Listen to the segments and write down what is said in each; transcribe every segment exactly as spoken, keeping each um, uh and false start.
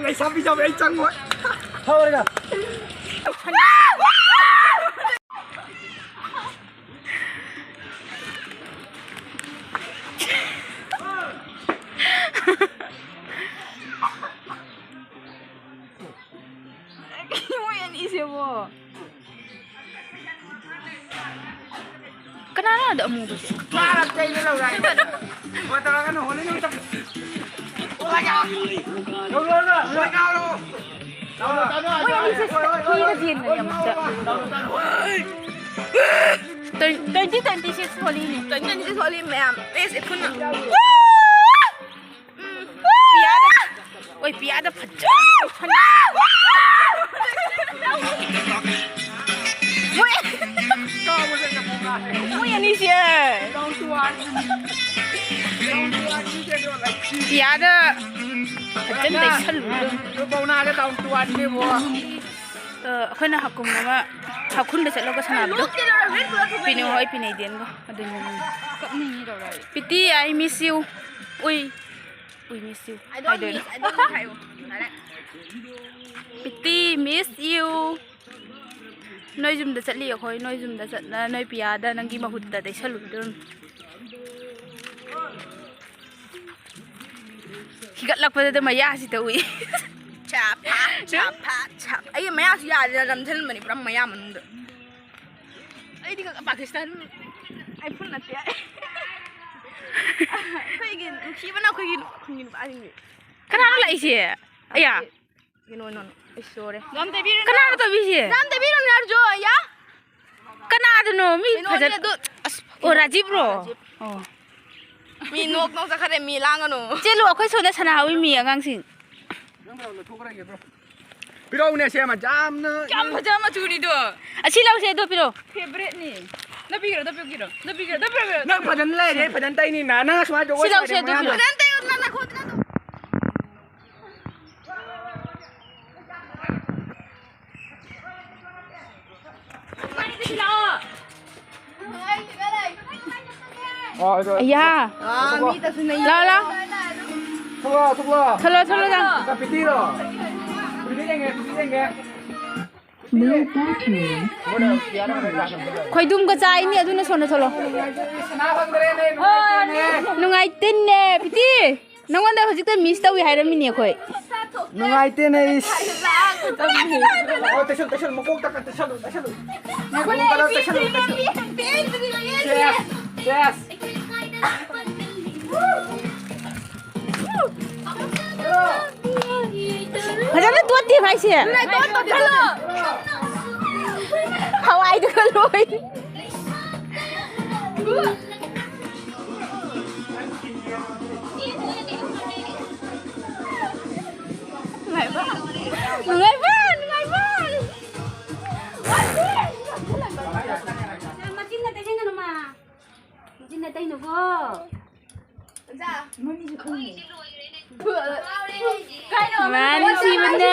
ꯂꯩꯁꯥꯕꯤ ꯌꯥꯎꯋꯦ, ꯑꯩ ꯆꯪꯉꯣꯏ꯫ ꯊꯧꯔꯒ꯫ ꯃꯣꯏ ꯑꯅꯤꯁꯤꯕꯣ꯫ ꯀꯅꯥꯅꯣ ꯑꯗꯣ ꯑꯃꯨꯕꯁꯦ? ꯃꯥꯅ ꯆꯩꯅ ꯂꯧꯔꯛꯑꯦ꯫ ꯍꯣꯏ, ꯇꯧꯔꯒꯅꯨ, ꯍꯣꯂꯤ ꯅꯨꯃꯤꯠꯇ꯫ ꯂꯧꯔꯛꯑꯣ, ꯂꯧꯔꯛꯑꯣ꯫ ꯃꯣꯏ ꯑꯅꯤꯁꯦ ꯀꯨꯏꯅ ꯆꯦꯟꯕꯅꯦ ꯑꯃꯨꯛꯇ꯫ Twenty twenty six ꯍꯣꯂꯤꯅꯤ꯫ Twenty twenty six Holi ꯃꯌꯥꯝ꯫ ꯑꯦꯁ, ꯄꯨꯟꯅ꯫ ꯎꯝ꯫ ꯄꯤꯌꯥꯗ, ꯑꯣꯏ, ꯄꯤꯌꯥꯗ ꯐꯖꯅ ꯐꯟ-, ꯃꯣꯏ, ꯃꯣꯏ ꯑꯅꯤꯁꯦ ꯄꯤꯌꯥꯗ ꯐꯖꯅ ꯇꯩꯁꯜꯂꯨ꯫ ꯑ, ꯑꯩꯈꯣꯏꯅ ꯍꯀꯨꯝ ꯑꯃ ꯍꯥꯎꯈꯨꯜꯗ ꯆꯠꯂꯒ ꯁꯥꯟꯅꯕꯗꯣ, ꯄꯤꯅꯧ ꯍꯣꯏ, ꯄꯤꯅꯩꯗꯦꯟꯒ ꯑꯗꯨꯅꯤ꯫ PT, I miss you꯫ ꯎꯏ꯫ We miss you꯫ I don't ꯍꯥꯏꯗꯣꯏꯅꯣ? Miss, I don't miss ꯍꯥꯏꯌꯣ꯫ ꯌꯥꯔꯦ꯫ PT, miss you꯫ ꯅꯣꯏ ꯌꯨꯝꯗ ꯆꯠꯂꯤ ꯑꯩꯈꯣꯏ, ꯅꯣꯏ ꯌꯨꯝꯗ ꯆꯠꯅ ꯅꯣꯏ ꯄꯤꯌꯥꯗ ꯅꯪꯒꯤ ꯃꯍꯨꯠꯇ ꯇꯩꯁꯜꯂꯨꯗꯣꯏꯅꯤ꯫ ꯍꯤꯒꯠꯂꯛꯄꯗ ꯃꯌꯥꯁꯤꯗ ꯎꯏ꯫ ꯆꯥ ꯐꯥ, ꯆꯥ ꯐꯥ, ꯆꯥ ꯐꯥ꯫ ꯑꯩ ꯃꯌꯥꯁꯤ ꯌꯥꯗꯦꯗ, ꯅꯝꯁꯤꯟꯕꯅꯤ ꯄꯨꯔꯥ ꯃꯌꯥ ꯃꯅꯨꯡꯗ꯫ ꯑꯩꯗꯤ ꯈꯪ-, ꯄꯥꯀꯤꯁꯇꯥꯟ iPhone ꯅꯠꯇꯦ꯫ ꯑꯩꯈꯣꯏꯒꯤ ꯅꯨꯡꯁꯤꯕꯅ ꯑꯩꯈꯣꯏꯒꯤ ꯈꯨꯟꯒꯤ ꯅꯨꯄꯥꯁꯤꯡꯁꯦ꯫ ꯀꯅꯥꯅꯣ ꯂꯥꯛꯏꯁꯦ? ꯑꯌꯥ꯫ ꯀꯩꯅꯣ, ꯅꯣ, ꯅꯣ꯫ ꯑꯩ ꯁꯣꯔꯦ꯫ ꯌꯥꯝ ꯇꯩꯕꯤꯔꯨꯅꯨ꯫ ꯀꯅꯥꯅꯣ ꯇꯧꯕꯤꯁꯦ? ꯌꯥꯝ ꯇꯩꯕꯤꯔꯨꯅꯨ, ꯌꯥꯔꯖꯣ, ꯑꯌꯥ꯫ ꯀꯅꯥꯗꯅꯣ? ꯃꯤ ꯀꯩꯅꯣꯅꯦ ꯐꯖꯅ ꯑꯗꯨ, ꯑꯁ, ꯑꯣ, ꯔꯥꯖꯤꯕ꯭ꯔꯣ? ꯔꯥꯖꯤꯕ꯫ ꯑꯣ꯫ ꯃꯤ ꯅꯣꯛ ꯅꯣꯛ ꯆꯠꯈ꯭ꯔꯦ, ꯃꯤ ꯂꯥꯡꯒꯅꯨ꯫ ꯆꯦꯜꯂꯨ, ꯑꯩꯈꯣꯏ ꯁꯣꯝꯗ ꯁꯥꯟꯅꯍꯧꯋꯤ ꯃꯤ ꯑꯉꯥꯡꯁꯤꯡ꯫ ꯄꯤꯔꯛꯎꯅꯦ, ꯁꯦ ꯑꯃ ꯌꯥꯝꯅ ꯌꯥꯝ ꯐꯖꯕ ꯃꯆꯨꯅꯤꯗꯣ꯫ ꯑꯁꯤ ꯂꯧꯁꯦ, ꯑꯗꯨ ꯄꯤꯔꯛꯑꯣ꯫ Favourite ꯅꯤ꯫ ꯅꯞꯄꯤꯒꯤꯔꯣ, ꯅꯞꯄꯤꯒꯤꯔꯣ, ꯅꯞꯄꯤꯒꯤꯔꯣ, ꯅꯞꯄꯤꯒꯤꯔꯣ? ꯅꯪ ꯐꯖꯅ ꯂꯩꯔꯦ, ꯐꯖꯅ ꯇꯩꯅꯤ ꯅ-, ꯅꯪ ꯑꯁꯨꯃꯥꯏꯅ ꯖꯒꯣꯏ ꯁꯤ ꯂꯧꯁꯦ, ꯁꯥꯔꯦ ꯑꯗꯨ ꯃꯌꯥꯝꯗꯣ꯫ ꯄꯤꯔꯛꯑꯣ꯫ ꯐꯖꯅ ꯇꯩꯌꯣ, ꯅ-, ꯅꯈꯣꯡ ꯇꯩꯅꯣ꯫ ꯑꯌꯥ꯫ ꯑꯥ, ꯃꯤꯗꯁꯨ ꯅꯩ-, ꯂꯥꯎ, ꯂꯥꯎ꯫ ꯊꯣꯛꯂꯛꯑꯣ, ꯊꯣꯛꯂꯛꯑꯣ꯫ ꯊꯣꯛꯂꯛꯑꯣ, ꯊꯣꯛꯂꯛꯑꯣ, ꯅꯪ꯫ ꯅꯪ ꯄꯤꯇꯤꯔꯣ? ꯄꯤꯇꯤ ꯌꯦꯡꯒꯦ, ꯄꯤꯇꯤ ꯌꯦꯡꯒꯦ꯫ ꯈꯣꯏꯗꯨꯝꯒ ꯆꯥꯏꯅꯤ, ꯑꯗꯨꯅ ꯁꯣꯝꯗ ꯊꯣꯛꯂꯛꯑꯣ꯫ ꯁꯅꯥ ꯐꯪꯗ꯭ꯔꯦꯅꯦ, ꯅꯨꯡꯉꯥꯏꯇꯦꯅꯦ꯫ ꯅꯨꯡꯉꯥꯏꯇꯦꯅꯦ, ꯄꯤꯇꯤ꯫ ꯅꯪꯉꯣꯟꯗ ꯍꯧꯖꯤꯛꯇ miss ꯇꯧꯏ ꯍꯥꯏꯔꯝꯃꯤꯅꯦ ꯑꯩꯈꯣꯏ꯫ ꯅꯨꯡꯉꯥꯏꯇꯦꯅꯦ, ꯏꯁ꯫ ꯑꯣ, ꯇꯩꯁꯜ, ꯇꯩꯁꯜ, ꯃꯀꯣꯛꯇ ꯀ-, ꯇꯩꯁꯜꯂꯨ, ꯇꯩꯁꯜꯂꯨ꯫ ꯉꯥꯏꯈꯣ, ꯃꯀꯣꯛꯇ ꯇꯩꯁꯜꯂꯨ, ꯇꯩꯁꯜꯂꯨ꯫ Chess, chess. ꯐꯖꯅ ꯇꯣꯠꯇꯦ ꯃꯥꯏꯁꯦ꯫ ꯍꯋꯥꯏꯗꯨꯒ ꯂꯣꯏ꯫ ꯅꯨꯡꯉꯥꯏꯕ, ꯅꯨꯡꯉꯥꯏꯕ, ꯅꯨꯡꯉꯥꯏꯕ꯫ ꯃꯆꯤꯟꯅ ꯇꯩꯁꯟꯒꯅꯨ, ꯃꯥ꯫ ꯃꯆꯤꯟꯅ ꯇꯩꯅꯨꯀꯣ꯫ ꯃꯥ ꯅꯨꯡꯁꯤꯕꯅ꯫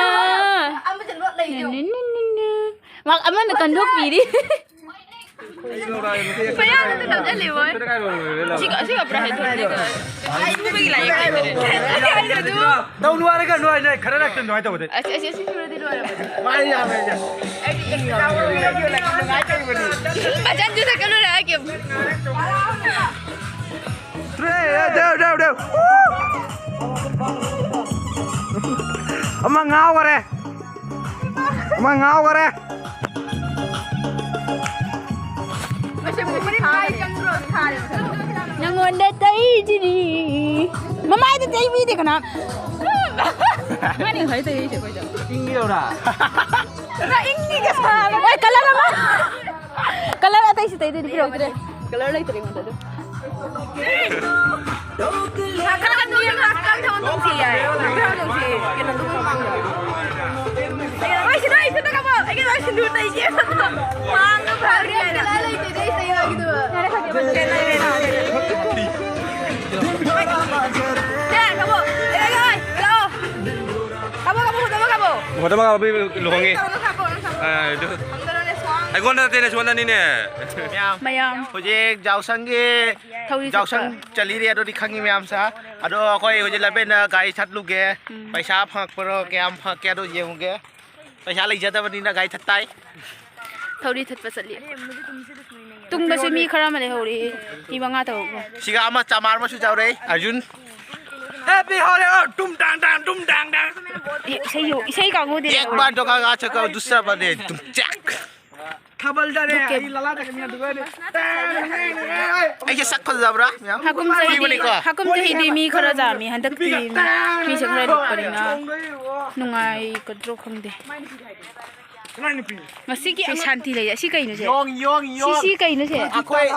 ꯃꯥ ꯑꯃꯅ ꯀꯟꯊꯣꯛꯄꯤꯔꯤ꯫ ꯃꯌꯥꯗꯨꯗ ꯅꯝꯁꯤꯜꯂꯤ ꯃꯣꯏ꯫ ꯁꯤꯒ, ꯑꯁꯤꯒ ꯄꯨꯔꯥ ꯍꯦꯟꯊꯣꯛꯑꯦ꯫ ꯑꯩ ꯁꯨꯕꯒꯤ ꯂꯥꯏꯔꯤꯛ ꯂꯩꯇꯔꯦ꯫ ꯇꯧꯅꯨ ꯍꯥꯏꯔꯒ ꯅꯣꯏ, ꯅꯣꯏ ꯈꯔ ꯅꯛꯇ ꯅꯨꯡꯉꯥꯏ ꯇꯧꯕꯗꯤ꯫ ꯑꯁꯤ, ꯑꯁꯤ, ꯑꯁꯤ ꯁꯨꯔꯗꯤ ꯂꯣꯏꯔꯕꯅꯦ꯫ ꯃꯥꯅ ꯌꯥꯝꯃꯦ ꯑꯩꯁꯦ꯫ ꯃꯆꯟꯁꯨ ꯁꯛꯀꯠꯂꯨꯔꯦ ꯍꯥꯏꯒꯤꯕꯅꯦ꯫ ꯇ꯭ꯔꯦ, ꯗꯦꯎ, ꯗꯦꯎ, ꯗꯦꯎ꯫ ꯑꯃ ꯉꯥꯎꯈꯔꯦ꯫ ꯑꯃ ꯉꯥꯎꯈꯔꯦ꯫ ꯅꯪꯉꯣꯟꯗ ꯇꯩꯁꯤꯅꯤ꯫ ꯃꯃꯥꯏꯗ ꯇꯩꯕꯤꯗꯦ ꯀꯅꯥ? ꯃꯥꯅꯤ ꯉꯁꯥꯏ ꯇꯩꯔꯛꯏꯁꯦ ꯑꯩꯈꯣꯏꯗ꯫ ꯏꯪꯉꯤꯔꯧꯔꯥ? ꯄꯨꯔꯥ ꯏꯪꯉꯤꯒ ꯁꯥꯕ꯫ ꯍꯣꯏ, colour ꯑꯃ꯫ Colour ꯑꯇꯩꯁꯨ ꯇꯩꯗꯣꯏꯗꯤ ꯄꯤꯔꯛꯇ꯭ꯔꯦ꯫ Colour ꯂꯩꯇ꯭ꯔꯦ ꯑꯩꯉꯣꯟꯗ ꯑꯗꯨ꯫ ꯈꯔ ꯈꯔ ꯅꯣꯏ ꯉꯥꯛꯇꯪ ꯊꯝꯃꯣ, ꯅꯨꯡꯁꯤ ꯌꯥꯏ꯫ ꯈꯔ ꯅꯨꯡꯁꯤ꯫ ꯀꯩꯅꯣꯗꯨ ꯃꯃꯥꯡꯗ꯫ ꯑꯩꯒꯤ ꯂꯣꯏ ꯁꯤꯟꯗꯣꯛ ꯇꯩꯒꯦ꯫ ꯃꯥꯡꯗ ꯐꯔꯦ ꯍꯥꯏꯅ꯫ ꯂꯩꯇꯦ, ꯂꯩꯇꯦ, ꯂꯩꯇꯦ꯫ ꯁꯦ, ꯀꯥꯄꯣ꯫ ꯑꯦ, ꯑꯦ, ꯑꯦ, ꯂꯥꯛꯑꯣ꯫ ꯀꯥꯄꯣ, ꯀꯥꯄꯣ, ꯐꯣꯇꯣ ꯀꯥꯄꯣ꯫ ꯐꯣꯇꯣ ꯃꯉꯥ ꯂꯨꯍꯣꯡꯉꯤ꯫ ꯇꯧꯔꯣ, ꯀꯥꯄꯣ, ꯅꯪ ꯀꯥꯄꯣ꯫ ꯑ, ꯑꯗꯨ ꯊꯝꯗꯔꯣꯅꯦ, ꯁ꯭ꯋꯥꯡ꯫ ꯑꯩꯉꯣꯟꯗ ꯅꯠꯇꯦꯅꯦ, ꯁꯣꯝꯗꯅꯤꯅꯦ꯫ ꯃꯌꯥꯝ꯫ ꯍꯧꯖꯤꯛ ꯖꯥꯎꯁꯪꯒꯤ, ꯊꯧꯔꯤ ꯖꯥꯎꯁꯪ ꯆꯠꯄ꯫ ꯆꯠꯂꯤꯔꯦ, ꯑꯗꯨꯗꯤ ꯈꯪꯉꯤ ꯃꯌꯥꯝꯁꯦ꯫ ꯑꯗꯣ ꯑꯩꯈꯣꯏ ꯍꯧꯖꯤꯛ ꯂꯝꯕꯦꯟꯗ ꯒꯥꯔꯤ ꯊꯠꯂꯨꯒꯦ꯫ ꯎꯝ꯫ ꯄꯩꯁꯥ ꯐꯪꯉꯛꯄ꯭ꯔꯣ, ꯀꯌꯥꯝ ꯐꯪꯉꯛꯀꯦ ꯑꯗꯣ ꯌꯦꯡꯉꯨꯒꯦ꯫ ꯄꯩꯁꯥ ꯂꯩꯖꯗꯕꯅꯤꯅ ꯒꯥꯔꯤ ꯊꯠ ꯇꯥꯏ꯫ ꯊꯧꯔꯤ ꯊꯠꯄ ꯆꯠꯂꯤ꯫ ꯇꯨꯡꯗꯁꯨ ꯃꯤ ꯈꯔ ꯑꯃ ꯂꯩꯍꯧꯔꯤ꯫ ꯃꯤ ꯃꯉꯥ ꯇꯔꯨꯛ꯫ ꯁꯤꯒ ꯑꯃ ꯆꯃꯥꯔ ꯑꯃꯁꯨ ꯌꯥꯎꯔꯦ, ꯑꯔꯖꯨꯟ꯫ Happy Holi! ꯑꯣ, ꯇꯨꯝ ꯇꯥꯡ ꯇꯥꯡ, ꯇꯨꯝ ꯇꯥꯡ ꯇꯥꯡ꯫ ꯏꯁꯩ, ꯏꯁꯩ ꯀꯥꯡꯕꯨꯗꯤ एक ꯂꯩꯍꯧꯔꯤ꯫ बार धोखा खा चुका हूँ, दूसरा बार नहीं, तुम चेक। ꯊꯥꯕꯜꯗꯅꯦ, ꯑꯗꯨ ꯀꯦ-, ꯑꯩ ꯂꯂꯥ ꯇꯛꯀꯅꯤ ꯑꯗꯨꯒꯅꯦ꯫ ꯑꯩꯁꯦ ꯁꯛ ꯐꯖꯕ꯭ꯔꯥ, ꯃꯌꯥꯝ? ꯍꯥꯀꯨꯝ ꯆꯍꯤꯗꯤ, ꯊꯤꯕꯅꯤꯀꯣ꯫ ꯍꯥꯀꯨꯝ ꯆꯍꯤꯗꯤ ꯃꯤ ꯈꯔ ꯌꯥꯝꯃꯤ, ꯍꯟꯗꯛꯇꯤ ꯃꯤꯁꯦ ꯈꯔ ꯂꯤꯛꯄꯅꯤꯅ ꯅꯨꯡꯉꯥꯏꯒꯗ꯭ꯔꯣ ꯈꯪꯗꯦ꯫ ꯉꯁꯤꯒꯤ ꯁꯤ ꯑꯉꯥꯡ ꯁꯥꯟꯇꯤ ꯂꯩꯌꯦ꯫ ꯑꯁꯤ ꯀꯩꯅꯣ ꯁꯦ? ꯌꯣꯡ, ꯌꯣꯡ, ꯁꯤ, ꯌꯣꯡ꯫ ꯁꯤ ꯀꯩꯅꯣ ꯁꯦ? ꯑꯩꯈꯣꯏ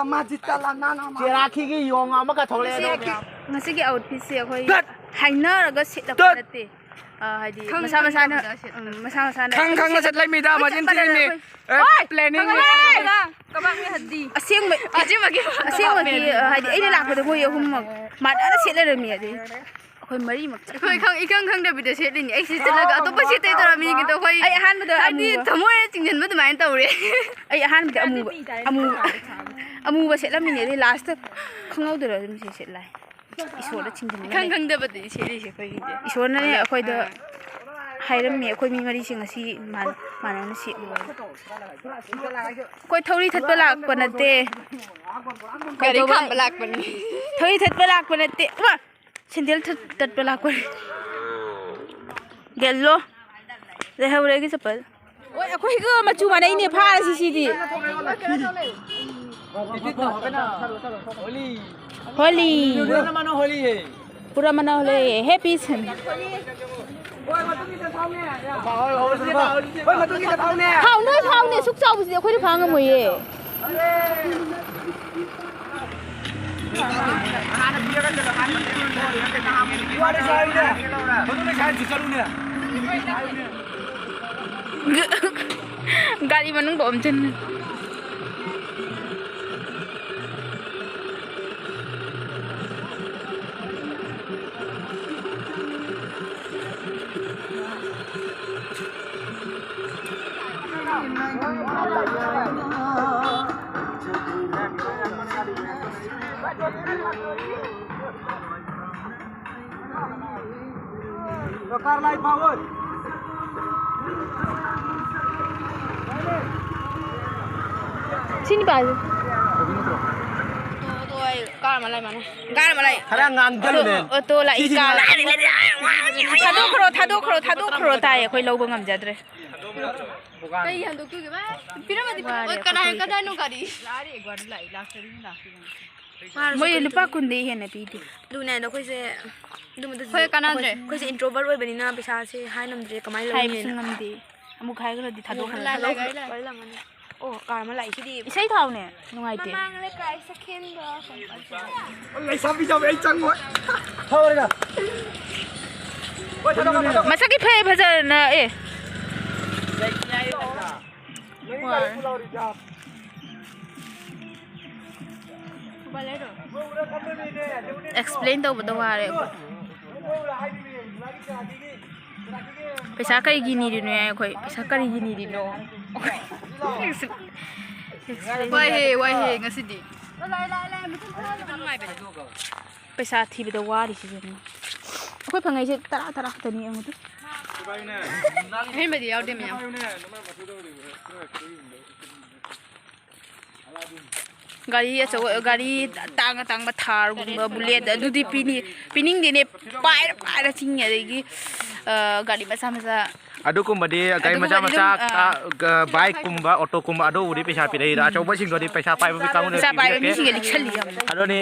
ꯆꯦꯔꯥꯈꯤꯒꯤ ꯌꯣꯡ ꯑꯃꯒ ꯊꯣꯛꯂꯛꯑꯦ, ꯑꯗꯣ ꯉꯁꯤꯒꯤ, ꯃꯌꯥꯝ꯫ ꯉꯁꯤꯒꯤ ꯑꯥꯎꯠꯐꯤꯠꯁꯦ ꯑꯩꯈꯣꯏ ꯇꯠ! ꯍꯥꯏꯅꯔꯒ ꯁꯦꯠꯂꯛꯄ ꯇꯠ! ꯅꯠꯇꯦ꯫ ꯑ, ꯍꯥꯏꯗꯤ ꯈꯪ-, ꯃꯁꯥ ꯃꯁꯥꯅ, ꯈꯪꯅꯕꯗ ꯁꯦꯠꯄ꯫ ꯎꯝ, ꯃꯁꯥ ꯃꯁꯥꯅ ꯈꯪ-, ꯑꯗꯨ ꯈꯪꯅ ꯁꯦꯠ-, ꯆꯠꯂꯛꯃꯤꯗ, ꯃꯆꯤꯟ ꯃꯆꯤꯟ ꯊꯤꯔꯤꯃꯤ꯫ ꯃꯆꯤꯟ ꯑꯦ, ꯍꯣꯏ! ꯄ꯭ꯂꯦꯅꯤꯡ ꯈꯪꯉꯦ! ꯃꯆꯤꯟ ꯊꯤꯔꯤꯃꯤ꯫ ꯀꯕꯥꯛꯅꯦ ꯍꯠꯗꯤ꯫ ꯑꯁꯦꯡꯕ-, ꯑꯁꯦꯡꯕꯒꯤ, ꯑ, ꯍꯥꯏꯗꯤ ꯑꯩꯅ ꯂꯥꯛꯄꯗ ꯃꯣꯏ ꯑꯍꯨꯝꯃꯛ ꯃꯥꯟꯅꯅ ꯁꯦꯠꯂꯔꯝꯃꯤ꯫ ꯑꯗꯩ ꯑꯩꯈꯣꯏ ꯃꯔꯤꯃꯛ ꯆꯞ ꯑꯩꯈꯣꯏ ꯃꯥꯟꯅꯩ꯫ ꯈꯪ-, ꯏꯈꯪ ꯈꯪꯗꯕꯤꯗ ꯁꯦꯠꯂꯤꯅꯤ꯫ ꯑꯩ ꯁꯤ ꯆꯠꯂꯒ ꯑꯇꯣꯞꯄ ꯁꯦꯠꯇꯣꯏ ꯇꯧꯔꯝꯃꯤꯅꯤꯗꯣ ꯑꯩꯈꯣꯏ ꯑꯩ ꯑꯍꯥꯟꯕꯗ ꯍꯥꯏꯗꯤ ꯑꯃꯨꯕ꯫ ꯊꯃꯣꯏꯅ ꯆꯤꯡꯁꯤꯟꯕ ꯑꯗꯨꯃꯥꯏꯅ ꯇꯧꯔꯦ꯫ ꯑꯩ ꯑꯍꯥꯟꯕꯗ ꯑꯃꯨꯕ, ꯑꯃꯨ-, ꯑꯃꯨꯕ ꯁꯦꯠꯂꯝꯃꯤꯅꯦ꯫ ꯑꯗꯩ ꯂꯥꯁꯇ ꯈꯪꯍꯧꯗꯔ ꯑꯗꯨꯝ ꯁꯤ ꯁꯦꯠꯂꯦ꯫ ꯏꯁꯣꯔꯗ ꯆꯤꯡꯁꯤꯟꯕ ꯏꯈꯪ ꯂꯩ꯫ ꯈꯪꯗꯕꯗꯗꯤ ꯁꯦꯠꯂꯤꯁꯦ ꯑꯩꯈꯣꯏꯒꯤꯗꯤ꯫ ꯏꯁꯣꯔꯅꯅꯦ ꯑꯗ, ꯑꯩꯈꯣꯏꯗ ꯑꯥ꯫ ꯍꯥꯏꯔꯝꯃꯤ, ꯑꯩꯈꯣꯏ ꯃꯤ ꯃꯔꯤꯁꯦ ꯉꯁꯤ ꯃꯥꯟ-, ꯃꯥꯟꯅꯅ ꯁꯦꯠꯂꯨ ꯍꯥꯏꯅ꯫ ꯑꯩꯈꯣꯏ ꯊꯧꯔꯤ ꯊꯠꯄ ꯂꯥꯛꯄ ꯅꯠꯇꯦ꯫ ꯒꯥꯔꯤ ꯀꯩꯗꯧꯕ ꯈꯥꯝꯕ ꯂꯥꯛ-, ꯂꯥꯛꯄꯅꯤ꯫ ꯊꯧꯔꯤ ꯊꯠꯄ ꯂꯥꯛꯄ ꯅꯠꯇꯦ꯫ ꯋꯥ! ꯁꯦꯟꯗꯦꯜ ꯊꯠ-, ꯇꯠꯄ ꯂꯥꯛꯄꯅꯤ꯫ ꯒꯦꯜꯂꯣ꯫ ꯂꯩꯍꯧꯔꯦ ꯑꯩꯒꯤ ꯆꯄꯜ꯫ ꯑꯣꯏ, ꯑꯩꯈꯣꯏꯒ ꯃꯆꯨ ꯃꯥꯟꯅꯩꯅꯦ, ꯐꯥꯔꯁꯤ ꯁꯤꯗꯤ꯫ होली। पूरा मना होली है। पूरा मना होली है। Happy Sun। ꯐꯥꯎ, ꯅꯣꯏ ꯐꯥꯎꯅꯦ, ꯑꯁꯨꯛ ꯆꯥꯎꯕꯁꯤꯗꯤ ꯑꯩꯈꯣꯏꯅ ꯐꯥ ꯉꯝꯃꯣꯏꯌꯦ꯫ ꯒꯥꯔꯤ ꯃꯅꯨꯡꯗ ꯑꯣꯝꯁꯤꯟ꯫ ꯁꯤ ꯅꯨꯄꯥꯁꯦ꯫ ꯑꯣꯇꯣ, ꯑꯣꯇꯣ ꯑꯩ ꯀꯥꯔ ꯑꯃ ꯂꯩ ꯃꯥꯅꯦ꯫ ꯀꯥꯔ ꯑꯃ ꯂꯩ꯫ ꯈꯔ ꯉꯥꯡꯖꯜꯂꯨꯅꯦ꯫ ꯑꯣꯇꯣ, ꯑꯣꯇꯣ ꯂꯥꯛꯏ ꯁꯤꯁꯤ ꯀꯥꯔ꯫ ꯉꯥꯡ- ꯊꯥꯗꯣꯛꯈ꯭ꯔꯣ, ꯊꯥꯗꯣꯛꯈ꯭ꯔꯣ, ꯊꯥꯗꯣꯛꯈ꯭ꯔꯣ ꯇꯥꯏ꯫ ꯑꯩꯈꯣꯏ ꯂꯧꯕ ꯉꯝꯖꯗ꯭ꯔꯦ꯫ ꯀꯩ ꯍꯟꯗꯣꯛꯇꯣꯏꯒꯦ ꯚꯥꯏ? ꯄꯤꯔꯝꯃꯗꯤ ꯐꯕ꯫ ꯋꯥꯔꯦ ꯑꯣ, ꯀꯅꯥ ꯑꯩꯈꯣꯏ꯫ ꯀꯗꯥꯏꯅꯣ ꯒꯥꯔꯤ? ꯃꯣꯏ ꯂꯨꯄꯥ ꯀꯨꯟꯗꯤ ꯍꯦꯟꯅ ꯄꯤꯗꯦ꯫ ꯂꯨꯅꯦ, ꯑꯗꯣ ꯑꯩꯈꯣꯏꯁꯦ ꯑꯗꯨꯝꯕꯗ ꯍꯣꯏ, ꯀꯥꯟꯅꯗ꯭ꯔꯦ꯫ ꯑꯩꯈꯣꯏꯁꯦ introvert ꯑꯣꯏꯕꯅꯤꯅ ꯄꯩꯁꯥꯁꯦ ꯍꯥꯏ ꯉꯝꯗ꯭ꯔꯦ, ꯀꯃꯥꯏꯅ ꯍꯥꯏꯕꯁꯨ ꯂꯧꯅꯤꯅ꯫ ꯉꯝꯗꯦ꯫ ꯑꯃꯨꯛ ꯍꯥꯏꯈ꯭ꯔꯗꯤ ꯊꯥꯗꯣꯛꯈ꯭ꯔꯦ꯫ ꯂꯥꯏ, ꯂꯥꯏ, ꯂꯥꯏ, ꯂꯥꯏ꯫ ꯂꯣꯏ ꯂꯪꯉꯅꯤ꯫ ꯑꯣ, ꯀꯥꯔ ꯑꯃ ꯂꯥꯛꯏꯁꯤꯗꯤ꯫ ꯏꯁꯩ ꯊꯥꯎꯅꯦ, ꯅꯨꯡꯉꯥꯏꯇꯦ꯫ ꯃꯃꯥꯡ ꯂꯩꯀꯥꯏ ꯁꯈꯦꯟꯗꯣ꯫ ꯂꯩꯁꯥꯕꯤ ꯌꯥꯎꯋꯦ, ꯑꯩ ꯆꯪꯉꯣꯏ꯫ ꯊꯧꯔꯒ꯫ ꯃꯁꯛꯇꯤ ꯐꯩ, ꯐꯖꯅ, ꯑꯦ꯫ Explain ꯇꯧꯕꯗ ꯋꯥꯔꯦ ꯑꯩꯈꯣꯏ꯫ ꯄꯩꯁꯥ ꯀꯔꯤꯒꯤ ꯅꯤꯔꯤꯅꯣ ꯍꯥꯏ ꯑꯩꯈꯣꯏ, ꯄꯩꯁꯥ ꯀꯔꯤꯒꯤ ꯅꯤꯔꯤꯅꯣ? ꯋꯥꯏꯍꯦ, ꯋꯥꯏꯍꯦ ꯉꯁꯤꯗꯤ꯫ ꯄꯩꯁꯥ ꯊꯤꯕꯗ ꯋꯥꯔꯤꯁꯤꯁꯨ ꯌꯦꯡꯉꯨ꯫ ꯑꯩꯈꯣꯏ ꯐꯪꯉꯛꯏꯁꯦ ꯇꯔꯥ, ꯇꯔꯥ ꯈꯛꯇꯅꯤ, ꯌꯦꯡꯉꯨ ꯑꯗꯨ꯫ ꯑꯍꯦꯟꯕꯗꯤ ꯌꯥꯎꯗꯦ ꯃꯌꯥꯝ꯫ ꯒꯥꯔꯤ ꯑꯆꯧ-, ꯒꯥꯔꯤ ꯑꯇꯥꯡ ꯑꯇꯥꯡꯕ, ꯊꯥꯔꯒꯨꯝꯕ, ꯕꯨꯂꯦꯠ, ꯑꯗꯨꯗꯤ ꯄꯤꯅꯤ-, ꯄꯤꯅꯤꯡꯗꯦꯅꯦ꯫ ꯄꯥꯏꯔ ꯄꯥꯏꯔ ꯆꯤꯡꯉꯤ꯫ ꯑꯗꯒꯤ, ꯑ, ꯒꯥꯔꯤ ꯃꯆꯥ ꯃꯆꯥ꯫ ꯑꯗꯨꯒꯨꯝꯕꯗꯤ ꯒꯥꯔꯤ ꯃꯆꯥ ꯑꯗꯨꯒꯨꯝꯕꯗꯤ ꯃꯆꯥ, ꯑꯗꯨꯝ, ꯑ, ꯀꯥ-, ꯒ-, ꯕꯥꯏꯛꯀꯨꯝꯕ, ꯑꯣꯇꯣꯒꯨꯝꯕ, ꯑꯗꯨꯕꯨꯗꯤ ꯄꯩꯁꯥ ꯄꯤꯔꯛꯏꯗ꯫ ꯑꯆꯧꯕꯁꯤꯡꯗꯨꯗꯤ ꯄꯩꯁꯥ ꯄꯥꯏꯕ ꯀꯥꯡꯕꯨꯅ ꯄꯩꯁꯥ ꯄꯥꯏꯕ ꯄꯤꯕꯤꯔꯛꯇꯦ꯫ ꯃꯤꯁꯤꯡꯒ ꯂꯤꯛꯁꯜꯂꯤ ꯌꯥꯝꯅ꯫ ꯑꯗꯨꯅꯤ,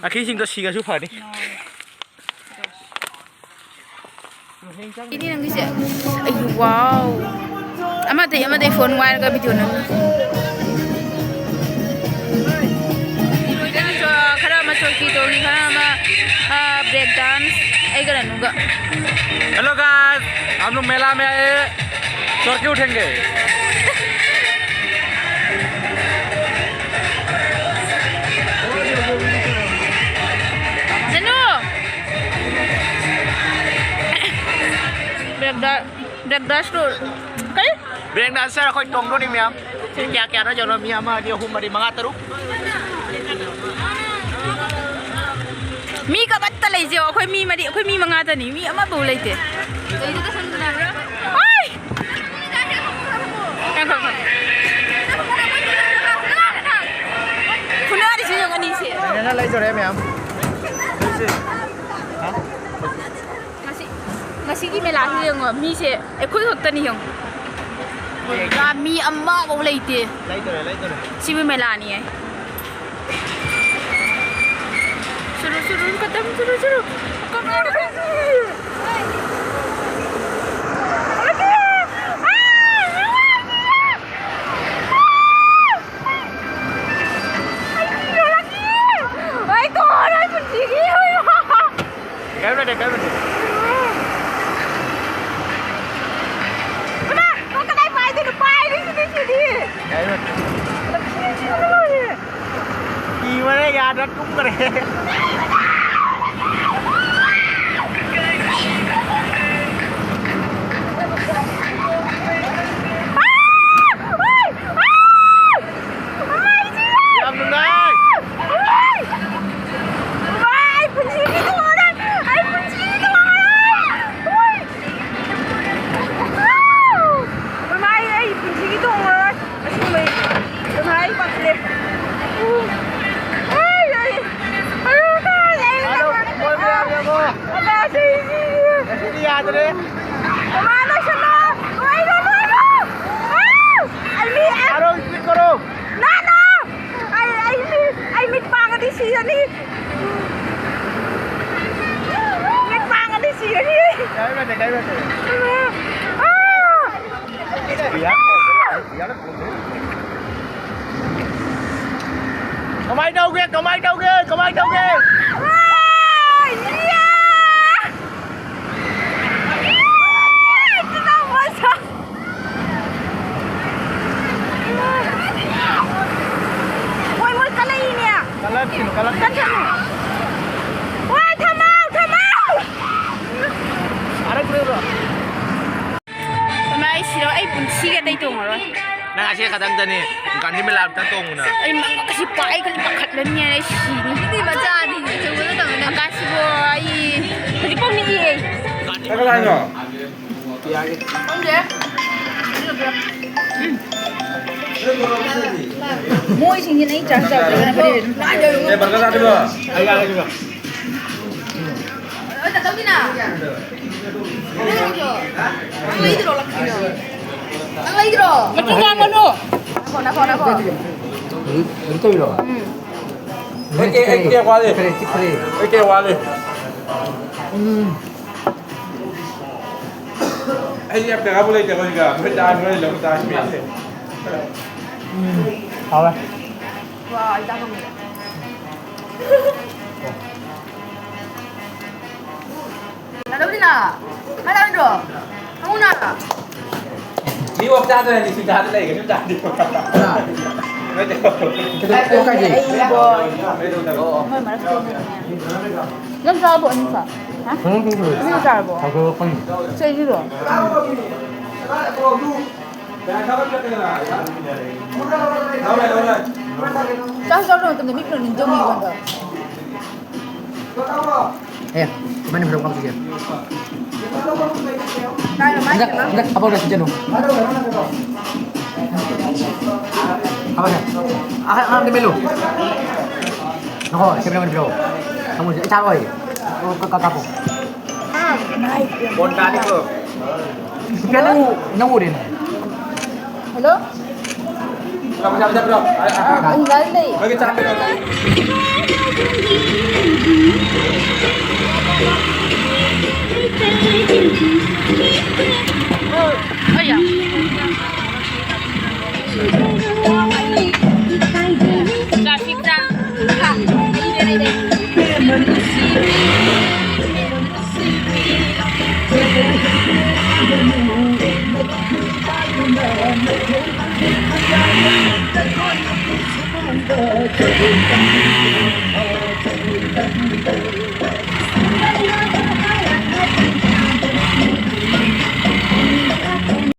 ꯑꯈꯤꯁꯤꯡꯗꯣ ꯁꯤꯒꯁꯨ ꯐꯅꯤ꯫ ꯏꯅꯦ ꯅꯪꯒꯤꯁꯦ꯫ ꯑꯩ, wow꯫ ꯑꯃꯗꯩ ꯑꯃꯗꯩ ꯐꯣꯟ ꯋꯥꯏꯔꯒ ꯚꯤꯗꯤꯑꯣ ꯅꯝꯃꯤ꯫ ꯈꯔ ꯑꯃ ꯆꯣꯀꯤ ꯇꯣꯡꯉꯤ, ꯈꯔ ꯑꯃ, ꯑ, break dance, ꯑꯩꯒ ꯔꯅꯨꯒ꯫ Hello guys, हम लोग मेला में आए, चोर क्यों उठेंगे? ꯅꯅꯨ! Break da-, break dance two ꯀꯔꯤ? Break dancer ꯑꯩꯈꯣꯏ ꯇꯣꯡꯗꯣꯔꯤ ꯃꯌꯥꯝ꯫ ꯁꯤ ꯀꯌꯥ ꯀꯌꯥꯅꯣ ꯌꯦꯡꯉꯣ, ꯃꯤ ꯑꯃ, ꯑꯅꯤ, ꯑꯍꯨꯝ, ꯃꯔꯤ, ꯃꯉꯥ, ꯇꯔꯨꯛ꯫ ꯃꯤ ꯀꯕꯠꯇ ꯂꯩꯁꯦ ꯑꯩꯈꯣꯏ ꯃꯤ ꯃꯔꯤ, ꯑꯩꯈꯣꯏ ꯃꯤ ꯃꯉꯥꯗꯅꯤ, ꯃꯤ ꯑꯃꯐꯧ ꯂꯩꯇꯦ꯫ ꯍꯣꯏ! ꯉꯥꯏꯈꯣ, ꯉꯥꯏꯈꯣ꯫ ꯐꯨꯅꯔꯤꯁꯦ ꯌꯦꯡꯉꯣ ꯑꯅꯤꯁꯦ꯫ ꯅꯦꯅꯦꯅ ꯂꯩꯗꯣꯔꯦ ꯃꯌꯥꯝ꯫ ꯉꯁꯤ, ꯉꯁꯤꯒꯤ ꯃꯦꯂꯥꯁꯤ ꯌꯦꯡꯉꯣ, ꯃꯤꯁꯦ ꯑꯩꯈꯣꯏ ꯈꯛꯇꯅꯤ ꯌꯦꯡꯉꯣ꯫ ꯄꯨꯔꯥ ꯃꯤ ꯑꯃꯐꯧ ꯂꯩꯇꯦ꯫ ꯂꯩꯗꯣꯔꯦ, ꯂꯩꯗꯣꯔꯦ꯫ ꯁꯤꯕꯨ ꯃꯦꯂꯥꯅꯤ ꯍꯥꯏ꯫ ꯁꯨꯔꯨ, ꯁꯨꯔꯨ, ꯈꯇꯝ, ꯁꯨꯔꯨ, ꯁꯨꯔꯨ꯫ ꯑꯩ ꯇꯣꯔꯣꯏ ꯄꯨꯟꯁꯤꯒꯤ꯫ ꯀꯩꯝ ꯅꯠꯇꯦ, ꯀꯩꯝ ꯅꯠꯇꯦ꯫ ꯏꯃꯥ, ꯅꯪ ꯀꯗꯥꯏ ꯄꯥꯏꯗꯣꯏꯅꯣ? ꯄꯥꯏꯔꯤꯁꯤꯗꯤ ꯁꯤꯗꯤ꯫ ꯀꯩꯝ ꯅꯠꯇꯦ꯫ ꯂꯣꯏꯔꯦ꯫ ꯀꯤꯕꯅ ꯌꯥꯗ꯭ꯔꯦ, ꯇꯨꯝꯈ꯭ꯔꯦ꯫ ꯌꯥꯝ ꯅꯨꯡꯉꯥꯏ꯫ ꯑꯩ ꯄꯨꯟꯁꯤꯒꯤ ꯇꯣꯡꯉꯔꯣꯏ꯫ ꯑꯩ ꯄꯨꯟꯁꯤꯒꯤ ꯇꯣꯡꯉꯔꯣꯏ꯫ ꯃꯃꯥ, ꯑꯩ ꯄꯨꯟꯁꯤꯒꯤ ꯇꯣꯡꯉꯔꯣꯏ꯫ ꯑꯁꯦꯡꯕꯩ꯫ ꯃꯃꯥ, ꯑꯩ ꯄꯥꯈꯠꯂꯦ꯫ ꯑꯩ, ꯑꯩ, ꯑꯩ, ꯑꯩ, ꯃꯥꯗꯣ ꯀꯣꯏꯕ ꯌꯥꯕ ꯌꯦꯡꯉꯣ꯫ ꯃꯃꯥ, ꯑꯩ ꯁꯤꯔꯦ꯫ ꯉꯁꯤꯗꯤ ꯌꯥꯗ꯭ꯔꯦ꯫ ꯃꯃꯥ, ꯂꯣꯏꯁꯜꯂꯣ꯫ ꯂꯣꯏꯔꯣ, ꯂꯣꯏꯔꯣ꯫ ꯑꯥ! ꯑꯩ ꯃꯤ, ꯑꯩ ꯃꯥꯗꯣ ꯏꯁꯄꯤꯠ ꯀꯧꯔꯣ꯫ ꯅꯥꯅꯥ! ꯑꯩ, ꯑꯩ ꯃꯤ, ꯑꯩ ꯃꯤꯠ ꯄꯥꯡꯉꯗꯤ ꯁꯤꯔꯅꯤ꯫ ꯃꯤꯠ ꯄꯥꯡꯉꯗꯤ ꯁꯤꯔꯅꯤ꯫ ꯀꯩꯝ ꯅꯠꯇꯦ, ꯀꯩꯝ ꯅꯠꯇꯦ꯫ ꯑꯥ! ꯀꯃꯥꯏ ꯇꯧꯒꯦ? ꯀꯃꯥꯏ ꯇꯧꯒꯦ? ꯀꯃꯥꯏ ꯇꯧꯒꯦ? ꯑꯥ! ꯌꯥ! ꯌꯥ! ꯏꯆꯤꯟ ꯏꯅꯥꯎ ꯃꯁꯛ! ꯃꯣꯏ, ꯃꯣꯏ ꯀꯜꯂꯛꯏꯅꯦ꯫ ꯀꯜꯂꯛꯈꯤꯅꯨ, ꯀꯜꯂꯛꯈꯤꯅꯨ꯫ ꯀꯟꯊꯠꯂꯨ꯫ ꯋꯥ, ꯊꯝꯃꯣ, ꯊꯝꯃꯣ꯫ ꯀꯥꯔꯛꯇ꯭ꯔꯦꯕ꯫ ꯏꯃꯥ, ꯑꯩ ꯁꯤꯔꯣ, ꯑꯩ ꯄꯨꯟꯁꯤꯒꯤ ꯑꯇꯩ ꯇꯣꯡꯉꯔꯣꯏ꯫ ꯅꯪ ꯑꯁꯤ ꯈꯛꯇꯪꯗꯅꯤ꯫ ꯒꯥꯟꯙꯤ ꯃꯦꯂꯥ ꯑꯝꯇ ꯇꯣꯡꯉꯨꯅ꯫ ꯑꯩ ꯃ-, ꯑꯁꯤ ꯄꯥꯏ-, ꯑꯩ ꯈꯜꯂꯤ ꯄꯥꯈꯠꯂꯅꯤ, ꯑꯩ ꯁꯤꯅꯤ꯫ ꯁꯤꯗꯤ ꯃꯆꯥꯅꯤ, ꯑꯆꯧꯕ ꯅꯠꯇꯕꯅꯤꯅ꯫ ꯑꯀꯥꯁꯤꯕꯨ ꯑꯩ ꯍꯧꯖꯤꯛꯐꯥꯎ ꯅꯤꯛꯏꯌꯦ꯫ ꯀꯅꯥꯅꯣ? ꯈꯪꯗꯦ꯫ ꯃꯣꯏꯁꯤꯡꯁꯤꯅ ꯑꯩ ꯆꯥꯛ ꯆꯥꯕꯗ ꯀꯔꯤ ꯑꯗꯨꯝ ꯇꯥꯏ꯫ ꯑꯦ, ꯕꯔꯒꯔ ꯆꯥꯗ꯭ꯔꯤꯕꯣ? ꯑꯩ ꯆꯥꯔꯦ, ꯑꯩ ꯆꯥꯔꯦ꯫ ꯑ, ꯇꯥꯇꯣꯝꯕꯤꯅ꯫ ꯅꯪ ꯂꯩꯗ꯭ꯔꯣ, ꯂꯛꯀꯤꯗꯣ? ꯅꯪ ꯂꯩꯗ꯭ꯔꯣ? ꯃꯆꯨ ꯉꯥꯡꯒꯅꯨ꯫ ꯅꯈꯣ, ꯅꯈꯣ, ꯅꯈꯣ꯫ ꯍꯧꯖꯤꯛ, ꯍꯧꯖꯤꯛ ꯇꯧꯔꯤꯔꯣ? ꯎꯝ꯫ ꯑꯩ ꯀꯦꯛ, ꯑꯩ ꯀꯦꯛ ꯋꯥꯠꯂꯤ꯫ ꯆꯤꯛꯈ꯭ꯔꯦ, ꯆꯤꯛꯈ꯭ꯔꯦ꯫ ꯑꯩ ꯀꯦꯛ ꯋꯥꯠꯂꯤ꯫ ꯎꯝ꯫ ꯑꯩ ꯑꯝꯇ ꯉꯥꯏꯕ ꯂꯩꯇꯦ, ꯑꯩꯈꯣꯏꯒ꯫ ꯅꯣꯏ ꯆꯥ, ꯅꯣꯏ ꯂꯧ ꯆꯥ꯫ ꯎꯝ, ꯍꯥꯎꯔꯦ꯫ ꯋꯥ, ꯑꯩ ꯆꯥ ꯉꯝꯗ꯭ꯔꯦ꯫ ꯀꯩꯗꯧꯔꯤꯅꯣ? ꯀꯩꯗꯧꯔꯤꯅꯣ? ꯍꯪꯉꯨꯅ꯫ ꯃꯤ ꯑꯣꯛ ꯆꯥꯗꯣꯏꯔꯗꯤ ꯁꯤ ꯆꯥꯗ ꯂꯩꯒꯅꯤ, ꯆꯥꯗꯦ꯫ ꯀꯅꯥ? ꯅꯠꯇꯦ꯫ ꯀꯩꯗꯧ-, ꯑꯣꯛ ꯀꯥꯏꯗꯩ? ꯑꯩ ꯏꯕꯣ꯫ ꯃꯣꯏ ꯃꯔꯛꯇꯩꯅꯦ꯫ ꯅꯪ ꯆꯥꯔꯕꯣ, ꯑꯅꯤꯁꯨ? ꯍꯥ? ꯎꯝ, ꯎꯝ, ꯎꯝ꯫ ꯑꯅꯤꯁꯨ ꯆꯥꯔꯕꯣ? ꯆꯥꯊꯣꯛꯄꯅꯤ꯫ ꯆꯩꯁꯤꯔꯣ? ꯆꯥꯛ ꯆꯥꯕ ꯃꯇꯝꯗ ꯃꯤ ꯄꯨꯂꯞ ꯅꯤꯡꯁꯤꯡꯉꯤ ꯑꯩꯉꯣꯟꯗ꯫ ꯑꯦ, ꯏꯕꯥꯅꯤ ꯐꯣꯇꯣ ꯀꯥꯞꯁꯤꯁꯦ꯫ ꯀꯥꯏꯗ, ꯃꯥꯏ ꯑꯝꯇ, ꯀꯩꯅꯣ? ꯑꯝꯇ ꯀꯥꯞꯍꯧꯔꯁꯤ ꯆꯠꯂꯨ꯫ ꯀꯥꯞꯍꯧꯔꯁꯦ꯫ ꯑꯍ-, ꯑꯍꯥꯟꯕꯗ ꯃꯦꯜꯂꯨ꯫ ꯉꯥꯏꯈꯣ, camera ꯑꯣꯏꯅ ꯄꯤꯔꯛꯑꯣ꯫ ꯊꯝꯃꯣꯁꯦ꯫ ꯑꯩ ꯊꯥꯔꯛꯑꯣ ꯑꯩ꯫ ꯑꯣ, ꯀꯥ-, ꯀꯥꯞꯄꯣ꯫ ꯐꯣꯟ ꯇꯥꯗꯦꯀꯣ꯫ ꯅꯪ ꯎ-, ꯅꯪ ꯎꯔꯦꯅꯦ꯫ ꯍꯜꯂꯣ? ꯑꯩ ꯒꯥꯔꯤ ꯂꯩ꯫ ꯑꯌꯥ꯫ Traffic jam꯫ ꯍꯥ?